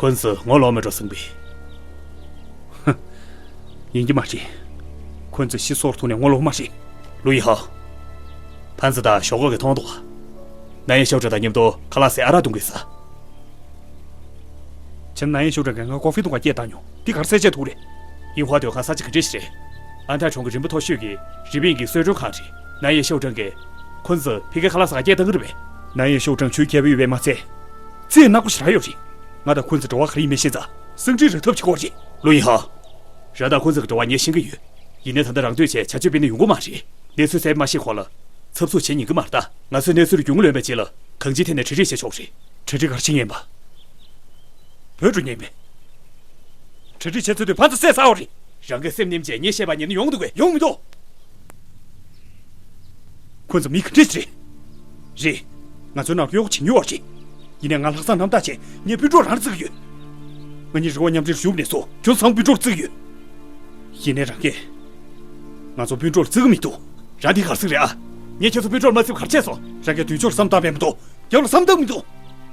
ཁོ་ཚོ་ངོ་ལོག་མེད་འགྲོ་བསམ་པས། ཧ། ཡིན་གྱི་མ་རེད། ཁོ་ཚོ་ཤི་སོར་ཐུག་ནས་ངོ་ལོག་མ་རེད། ལུའུ་ཡི་ཧའོ། ཕན་ཚུན་ད་ཞོགས་ཀ་གི་མཐོང་འདུག་ནན་ཡེ་ཤོ་ཀྲང་དང་མཉམ་དུ་ཁ་ལག་ཟས་ཨ་རག་བཏུང་གི་ཟ། བྱས་ན་ནན་ཡེ་ཤོ་ཀྲང་གིས་ང་ཀོ་ཧྥི་བཏུང་ག་སྐད་བཏང་མྱོང་། འདི་གར་གསལ་བྱེད་ཐུག་རེད། ཡིན་ཧྭ་ཏོའི་ཁ་ས་ཆ་ག་འདྲས་ཞིག་རེད། ཨན་ཐར་གྲོང་གི་རིམ་པ་མཐོ་ཤོས་ཀྱི་རི་པིན་གྱི་གསོལ་མགྲོན་ཁང་རེད། ནན་ཡེ་ཤོ་ཀྲང་གིས་ཁོ་ཚོ་ཕ་གིར་ཁ་ལག་ཟ་ག་སྐད་བཏང་གི་རེད་པས། ནན་ཡེ་ཤོ་ཀྲང་ཆོས་ཁྱད་པར་ཡོད་པས་མ་ཚད། རྩིས་ནག་པོ་ཞེ་དྲག་ཡོད་རེད། ང་དང་ཁོ་ཚོའི་འབྲེལ་བ་ག་རེ་ཡིན་མིན་ཤེས་ཙང་། སེང་ཁྲི་རེག་ཐབས་བྱེད་ཀྱི་ཡོད་རེད། ལུའུ་ཡིན་ཧའོ། རང་དང་ཁོ་ཚོ་གི་འབྲེལ་བ་ངས་ཤེས་ཀྱི་ཡོད། ཡིན་ནའི་ད་ལྟ་རང་འདོད་བྱས་བྱ་སྤྱོད་སྤེལ་ན་ཡོང་གི་མ་རེད། གནས་ཚུལ་གསལ་པོ་མ་ཤེས་གོང་ལ་འཚབ་འཚུབ་བྱེད་ཉན་གྱི་མ་རེད་ད། ང་ཚོས་གནས་ཚུལ་རྒྱུས་མངའ་ལོན་པའི་རྗེས་ལ་གང་ཅིའི་ཐད་ནས་གྲ་སྒྲིག་བྱེད་ཆོག་རེད། གྲ་སྒྲིག་ག་རེ་བྱེད་ཉན་པ། བོད་འགྲོ་ཉན་པས། གྲ་སྒྲིག་བྱེད་ཚར་དུས་ཕར་ཚུར་བསད་ཚར་བ་རེད། རང་གི་སེམས་ནེམ་བྱས་ངས་བཤད་པ་ཉན་ན་ཡོང་འདུག་གས། ཡོང་མི་འདུག་ཁོ་ཚོ་མི་ག་འདྲས་རེད། རེད། ང་ཚོའི་ནང་གཡོག་བྱེད་མྱོང་བ་རེད། ཡིན་ནའི་ང་ལྷག་བསམ་རྣམ་དག་བྱས་ངའི་སྤུན་གྲོགས་རང་བརྩི་གི་ཡོད། ང་གཉིས་རེ་བ་མཉམ་འབྲེལ་ཞུགས་ནས་སོ་ཁྱོད་ཚང་སྤུན་གྲོགས་བརྩི་གི་ཡོད། ཡིན་ནའི་རང་གིས་ང་ཚོ་སྤུན་གྲོགས་བརྩི་གི་མི་འདུག་རང་འདི་གར་སྲིད་རེད་ཨ། ངས་ཁྱེད་ཚོ་སྤུན་གྲོགས་མ་བརྩིས་པ་གར་བྱས་སོང་། རང་གིས་དུས་ཚོད་བསམ་བཏང་པས་མི་འདུག་རྒྱབ་ལ་བསམ་བཏང་མི་འདུག་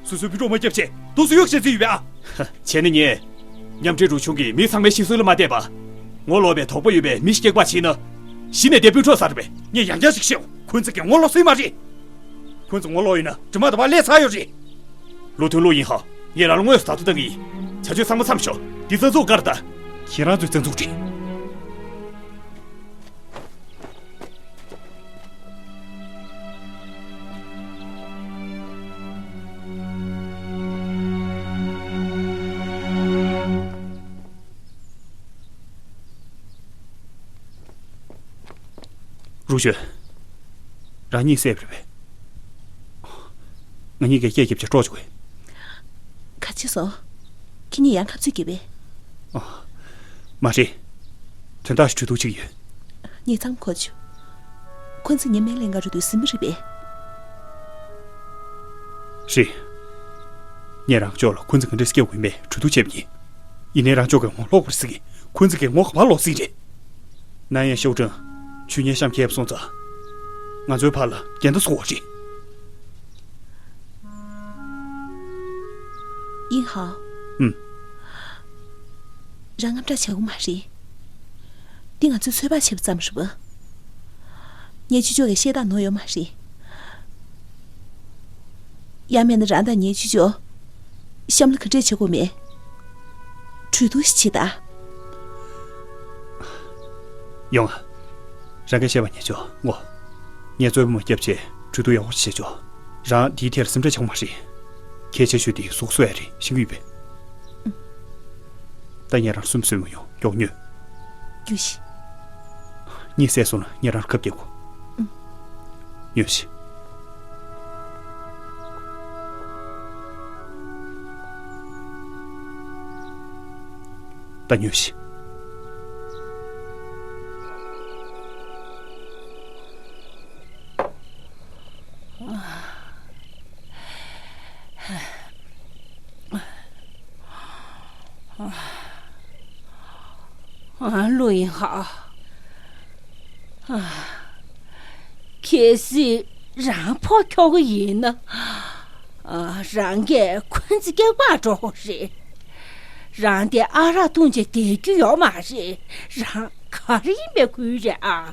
སོ་སོའི་སྤུན་གྲོགས་མ་བརྒྱབ་བྱས་སྡུག་སུ་གཡུག་བྱས་རྩིས་ཡོད་པས་ཨ། བྱས་ན་ངས། མཉམ་འབྲེལ་རུ་ཆུང་གིས་མི་ཚང་མའི་ཤི་གསོན་ལ་མ་བལྟས་པ། ངོ་ལོག་པའི་དོགས་པ་ཡོད་པའི་མི་ཞིག་སྐྱེལ་པ་བྱས་ན། གཞི་ནས་དེ་སྤུས་འཕྲོག་ས་རེད་པས། ངས་ཡང་བསྐྱར་ཞིག་བཤད། ཁོ་ཚོ་གིས་ངོ་ལོག་སྲིད་མ་རེད། ཁོ་ཚོ་ངོ་ལོག་ཡོད་ན་དྲི་མ་དང་བ་ལས་ཚར་ཡོད་རེད། བློ་མཐུན་ལོ་ཡིན་ཧ། ངས་རང་ལ་དངོས་སུ་ད་དུ་བཏང་གི་ཡིན། བྱ་སྤྱོད་ཚང་མ་མཚམས་ཞོག་འདི་རྩ་འཛུགས་ཀར་ད། ཁྱེད་རང་ཚོའི་རྩ་འཛུགས་རེད། རུ་ཞོན། རང་ཉིད་བསད་པ་རེད་པས། ང་གཉིས་ཀས་སྐད་རྒྱབ་བྱས་དཀྲོག་བཅུག་གས། ག་ཅི་སོང་། ཁྱེད་གཉིས་ཡང་འཐབ་རྩོད་བགྱིས་པས། ཨ། མ་རེད། དོན་དག་ཞིག་གྲོས་བསྡུར་བྱེད་ཀྱི་ཡོད། ངས་ཚང་མ་གོ་བྱུང་། ཁོ་ཚོས་ངའི་སྨན་ལས་ང་རུ་དུས་ཟིན་པ་རེད་པས། རེད། ངས་རང་ཕྱོགས་ལ་ཁོ་ཚོས་ག་འདྲས་སྐྱོབ་དགོས་མེད་གྲོས་བསྡུར་བྱས་པ་ཡིན། ཡིན་ནའི་རང་ཕྱོགས་ཀྱིས་ངོ་ལོག་པར་ཟེར་གི། ཁོ་ཚོས་ངོ་ག་པར་ལོག་ཟེར་རེད། ན་ཡང་ཤོག་ཀྲང་། ཆུ་ཉེ་ཤམ་ཁེབས་སོང་ཙང་། ང་ཚོའི་བར་ལ་འགལ་ཟླ་བཟོ་བ་རེད། ཡིན་ཧ། ཨུམ། རང་དངངས་སྐྲག་བྱེད་དགོས་མ་རེད། འདི་ང་ཚོས་ཚོད་དཔག་བྱས་པ་ཙམ་རེད་པ། ངའི་ཅོ་ཅོ་གིས་ཤེས་རྟོགས་ནོར་ཡོད་མ་རེད། ཡང་མིན་ན་རང་དང་ངའི་ཅོ་ཅོ། གཤམ་ལ་ག་འདྲས་བྱེད་དགོས་མེད། གྲོས་བསྡུར་ཞིག་བྱེད་ད། ཡོང་ང་། རང་གིས་བཤད་པ་ཉན་ཆོག་ངོ་། ངས་གཙོ་བོ་མ་སྐྱབས་ཆེད་གྲོས་བསྡུར་ཡག་པོ་ཞིག་བྱེད་ཆོག་རང་དེའི་ཐད་ལ་སེམས་ཁྲལ་བྱེད་དགོས་མ་རེད། གལ་ཆེ་ཤོས་དེ་གཟུགས་གསོ་ཡ་རེད། ཤེས་ཀྱི་ཡོད་པས། ད་ངས་རང་སུན་པོ་བཟོས་མ་ཡོང་། མགྱོགས་ཉོས། རྒྱུགས་ཤིག་གཉིད་སད་སོང་ན་ངས་རང་ཁབ་རྒྱག་གོ། ཨུམ། ཉོས་ཤིག་ད་ཉོས་ཤིག་ཨ། ལོ་ཡིན་ཧ། ཨ། གལ་སྲིད་རང་ཕོ་ཁྱོ་ག་ཡིན་ན། ཨ། རང་གིས་ཁོ་ཚོ་སྐྱབས་པར་འགྲོ་དགོས་རེད། རང་དེ་ཨ་རག་འཐུང་བྱས་བསྡད་རྒྱུ་ཡོད་མ་རེད། རང་ག་རེ་ཡིན་པའི་ཁུལ་རེད་ཨ།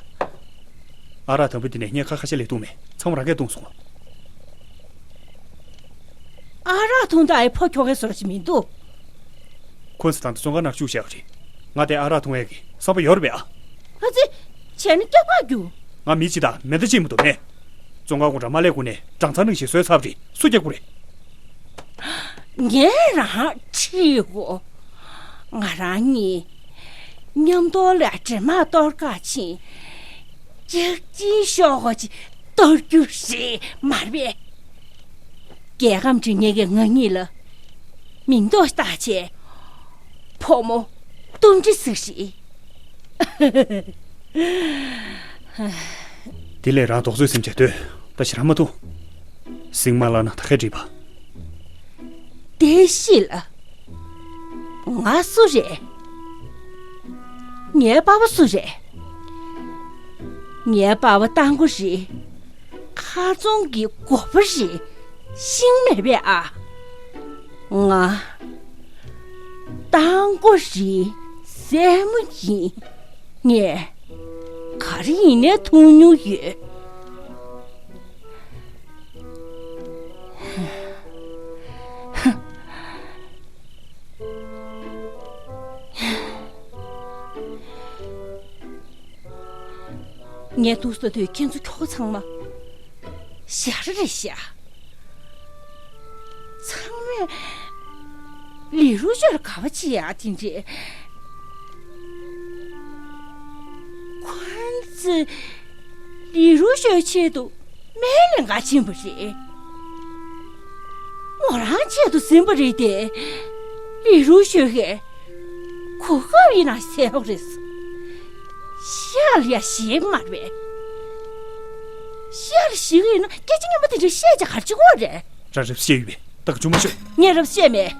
ཨ་རག་དང་པོ་དེ་ནས་ངས་ཁ་ཁ་ཤས་ལས་བཏུང་མེད། ཚང་མ་རང་གིས་བཏུང་སོང་། ཨ་རག་འཐུང་སྟངས་ཨེ་ཕོ་ཁྱོ་གའི་བཟོ་འདྲ་ཞིག་མི་འདུག་ཁོ་ཚོ་ད་ལྟ་བཙོན་ཁང་ནང་བཅུག་བཞག་པ་རེད། ང་དེ་ཨ་རག་འཐུང་ཡས་ཀྱི་བསམ་པ་ཡོད་རེད་པས་ཨ། ཨ་ཙི། བྱས་ན་སྐྱབས་པར་རྒྱུགས། ང་མི་གཅིག་དང་མེ་མདའ་གཅིག་མ་གཏོགས་མེད། བཙོན་ཁང་གུང་ཁྲན་མར་ལས་ཁུངས་ནས་སྦྲང་ཚང་ནང་བཞིན་བཟོས་ཚར་བ་རེད། སུ་རྒྱག་དགོས་རེད། ངས་རང་ཁྲིད་གོ། ང་རང་གཉིས་མཉམ་དུ་ལ་འདྲེ་དམག་གཏོར་ག་ཕྱིན། སྐྱག་གཅིན་ཤོག་གོ་ཅིག་གཏོར་རྒྱུ་རེད་མ་རེད་པས། རྒྱལ་ཁམས་འདྲེ་ངེད་ཀྱིས་ང་གཉིས་ལ་མིང་འདོགས་བཏགས་བྱས། ཕོ་མོ་གཏུམ་སྒྲིལ་ཟེར་ཞིག་དེ་ལས་རང་རྡོག་བཟོས་སེམས་ཅན་ལྟོས། ད་ཞེ་དྲག་མ་ཐུང་། ཟིང་མ་ལངས་ན་ད་གས་འགྲིག་པ། བདེ་སྐྱིད་ལ། ང་སུ་རེད། ངའི་པ་ཕ་སུ་རེད། ངའི་པ་ཕ་རྟ་མགོ་རེད། མཁར་རྫོང་གི་འགོ་པ་རེད། ཤེས་མེད་པས་ཨ། ང་རྟ་མགོ་རེད། སྲས་མོ་ཡིན། ངས་ག་རེ་ཡིན་ནའི་འཐུང་མྱོང་ཡོད། ངས་འདུག་ཟེར་དུས་ཁྱེད་ཚོ་ཁྱོ་ག་ཚང་མ་ཞར་རེད་ཤག་ཚང་མས་ལི་རུ་ཤོད་ལ་དགའ་པོ་བྱེད་ཡག་དེ་འདྲས། ཁོ་ཚོས་ལི་རུ་ཤོད་ཆེད་དུ་སྨན་ལེན་ག་ཕྱིན་པ་རེད། མོ་རང་ཆེད་དུ་ཟིན་པ་རེད་དེ། ལི་རུ་ཤོད་ཀྱིས་གོ་སྐབས་ཡིན་ན་ཟེར་བ་རེད། ཤར་ཡ་ཞིག་མ་རེད། ཤར་ཞིག་ཡིན་ན་སྐད་ཆ་སྙན་པོ་དེ་འདྲ་བཤད་བྱ་ག་རེ་བྱེད་དགོས་རེད། རང་རེད་བཤད་ཡོད་པས། ད་ག་ཅུང་མ་ཤོད། ངས་རབ་བཤད་མེད།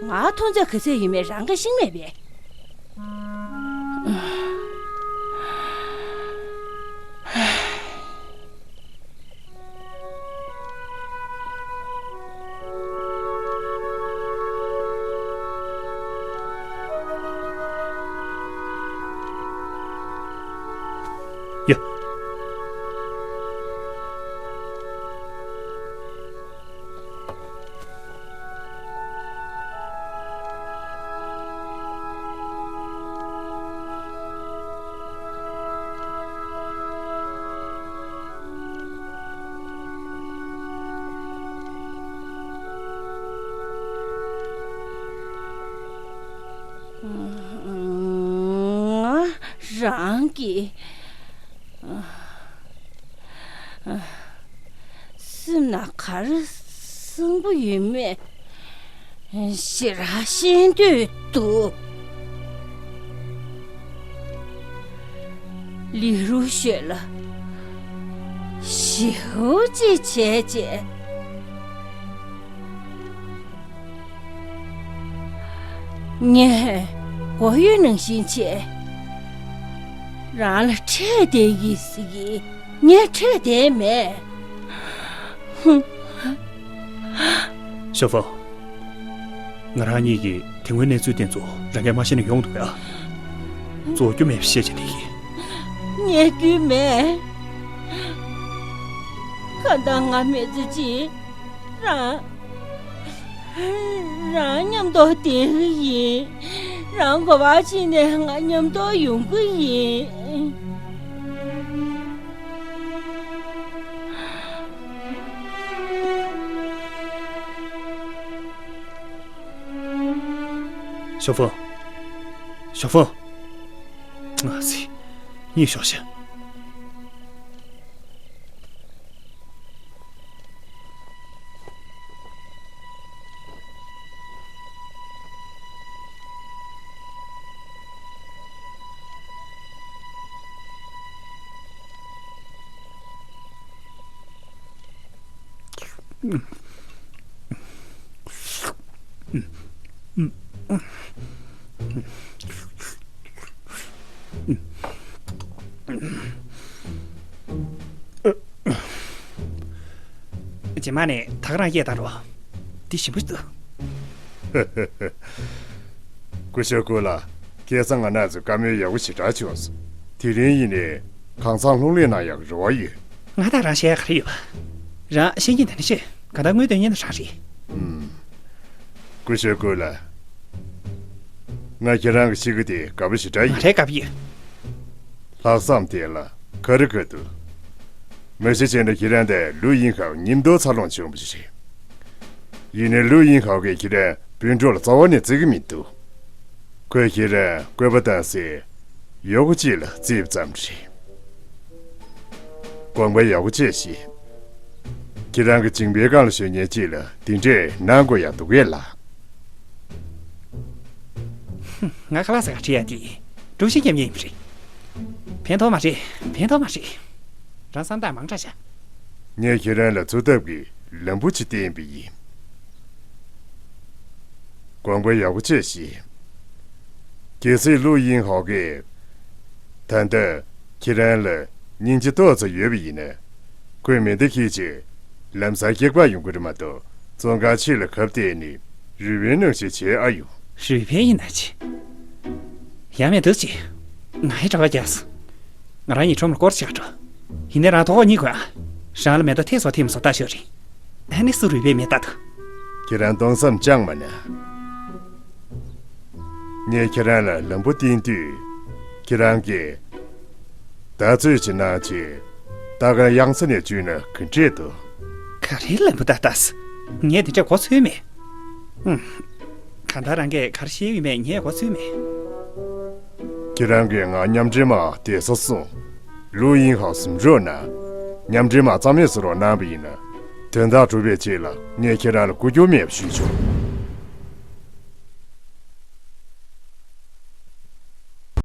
ང་མཐོང་ཚད་ག་ཚད་ཡོད་མེད་རང་གིས་ཤེས་མེད་པས། རང་གི་སེམས་ནང་ག་རེ་བསམ་གྱི་ཡོད་མེད་ཞེ་དྲག་ཤེས་འདོད་འདུག་ལི་རུ་ཤོད་ལ་ཞེ་པོ་ཅིག་བྱས་རྗེས། ངས་མགོ་གཡོག་ནང་བཞིན་བྱས། རང་ལ་འཕྲད་བསྡད་ཡིན་ཟེར་གྱི། ངས་འཕྲད་བསྡད་མེད། ཧུམ། ཞའོ་ཧྥང་། ང་རང་གཉིས་ཀྱིས་དེ་སྔོན་གནས་ཚུལ་དེ་ཚོ་རང་གིས་མ་ཤེས་ན་ཡོང་འདུག་ཡ། རྫོགས་རྒྱུ་མེད་པ་བཤད་བྱས་བསྡད་ཀྱི། ཉན་རྒྱུ་མེད། གང་ལྟར་ང་མི་ཚེ་གཅིག་རང་། རང་མཉམ་དུ་བསྡད་ཀྱི་ཡིན། རང་ག་པར་ཕྱིན་ནའང་ང་མཉམ་དུ་ཡོང་གི་ཡིན། ཞའོ་ཧྥང་། ཞའོ་ཧྥང་། ང་ཚོས་གཉིད་ཤོག་ཤིག་རྗེས་མ་ནས་ད་ག་རང་གཡས་བཏང་རོགས། འདི་ཞིམ་པོ་འདུག་སྐུ་ཞབས་སྐུ་ལ། ཁ་སང་ང་རང་ཚོའི་བཀའ་མོལ་ཡག་པོ་ཞེ་དྲག་བྱུང་སོང་། དེ་རིང་ཡིན་ནའི་གང་ཚང་ལྷུང་ལེན་གནང་ཡག་རེ་བ་ཡོད། ང་དང་རང་བཤད་ག་རེ་ཡོད་པ། རང་བཤད་ཀྱིན་དེ་འདྲ་བཤད། གང་ལྟར་དངུལ་དོན་གཉེར་ན་རང་རེད། ཨུམ། སྐུ་ཞབས་སྐུ་ལ། ང་ཁྱེད་རང་གི་གཤིས་ཀ་དེ་དགའ་པོ་ཞེ་དྲག་ཡིན། ང་རང་དགའ་པོ་ཡོད། ལྷག་བསམ་དེ་ལ་ག་རེ་དགའ་འདུག་མ་གཞི་བྱས་ན་ཁྱེད་རང་དང་ལུའུ་དབྱིན་ཧའོ་མཉམ་དུ་འཚར་ལོངས་བྱུང་བ་ཞིག་རེད། ཡིན་ནའི་ལུའུ་དབྱིན་ཧའོ་གིས་ཁྱེད་རང་སྤུན་གྲོགས་ལ་རྩ་བ་ནས་བརྩི་གི་མི་འདུག་ཁོས་ཁྱེད་རང་བཀོད་པ་བཏང་སའི་ཡོ་གུ་གཅིག་ལ་བརྩིས་པ་ཙམ་རེད། དགོངས་པ་ཡག་པོ་བྱས་ཤིག་ཁྱེད་རང་གི་མཇིང་པའི་སྒང་ལ་ཞོན་མཁན་གཅིག་ལ་དེ་འདྲས་གནང་དགོས་ཡག་འདུག་གས་ལགས། ཧུམ། ང་ཁ་ལག་ཟ་ག་ཁྲིད་ཡ་དེ་དཀྲུག་ཤིང་རྒྱབ་མཁན་ཡིན་པ་རེད། ཕན་ཐོགས་མ་རེད། ཕན་ཐོགས་མ་རེད། རང་བསམ་སྟངས་མང་དྲགས་ཤག་ངས་ཁྱེད་རང་ལ་འཚོ་ཐབས་ཀྱི་ལམ་བུ་ཅིག་བསྟན་པ་ཡིན། དགོངས་པ་ཡག་པོ་བྱས་ཤིག་གལ་སྲིད་ལུའུ་དབྱིན་ཧའོ་གིས་ད་ལྟ་ཁྱེད་རང་ལ་སྙིང་རྗེ་ཏོག་ཙམ་ཡོད་པ་ཡིན་ན། ཁོས་མེ་མདའ་འཁྱེར་བྱས་ལམ་སང་སྐྱེལ་པར་ཡོང་གི་རེད་མ་གཏོགས། བཙོན་ཁང་ཕྱི་ལ་གབ་བསྡད་ནས་རུས་པའི་སྣང་བྱེད་བྱེད་ཨ་ཡོང་། རུས་པའི་ཡིན་ན་ཅི། ཡང་མེད་འདུག་ཅི། ང་ཡི་གྲྭ་པ་རྒྱགས། ང་རང་ཉིད་ཁྲོམ་ལ་སྐོར་ཞིག་འགྲོ། ཡིན་ནའི་རང་དོ་ཁོག་གཉིད་ཁུག་ཨ། རང་ལ་མེ་མདའ་ཐེ་ཚོ་ཐེམ་སོ་ལྟ་ཤོད་རིང་། ཨ་ནི་སུ་རུས་པའི་མེ་མདའ་དང་། ཁྱེད་རང་སྟོང་བསམ་ཅང་མ་ན། ངས་ཁྱེད་རང་ལ་ལམ་བུ་བསྟན་དུས། ཁྱེད་རང་གིས་ད་ཚོད་ཅིག་གནང་བྱས། ད་ག་གཡང་ས་ནས་བཅུག་ན་ག་འདྲས་འདུག་ག་རེའི་ལམ་བུ་ད་ལྟ་སི། ངས་དེ་འདྲ་གོ་ཚོད་མེད། ཨུམ། གང་ལྟར་རང་གིས་ག་རེ་བཤད་ཡོད་མེད་ངས་གོ་ཚོད་མེད། ཁྱེད་རང་གིས་ང་མཉམ་འབྲེལ་དམག་བསྡད་ས་སོང་། ལུའུ་དབྱིན་ཧའོ་གཟིམ་རོགས་གནང་། མཉམ་འབྲེལ་དམག་རྩ་མེད་བཟོ་རོགས་གནང་བ་ཡིན་ན། དོན་དག་གྲུབ་པའི་རྗེས་ལ་ངས་ཁྱེད་རང་ལ་སྐུ་སྒྱུར་མེད་པ་ཞུས་ཆོག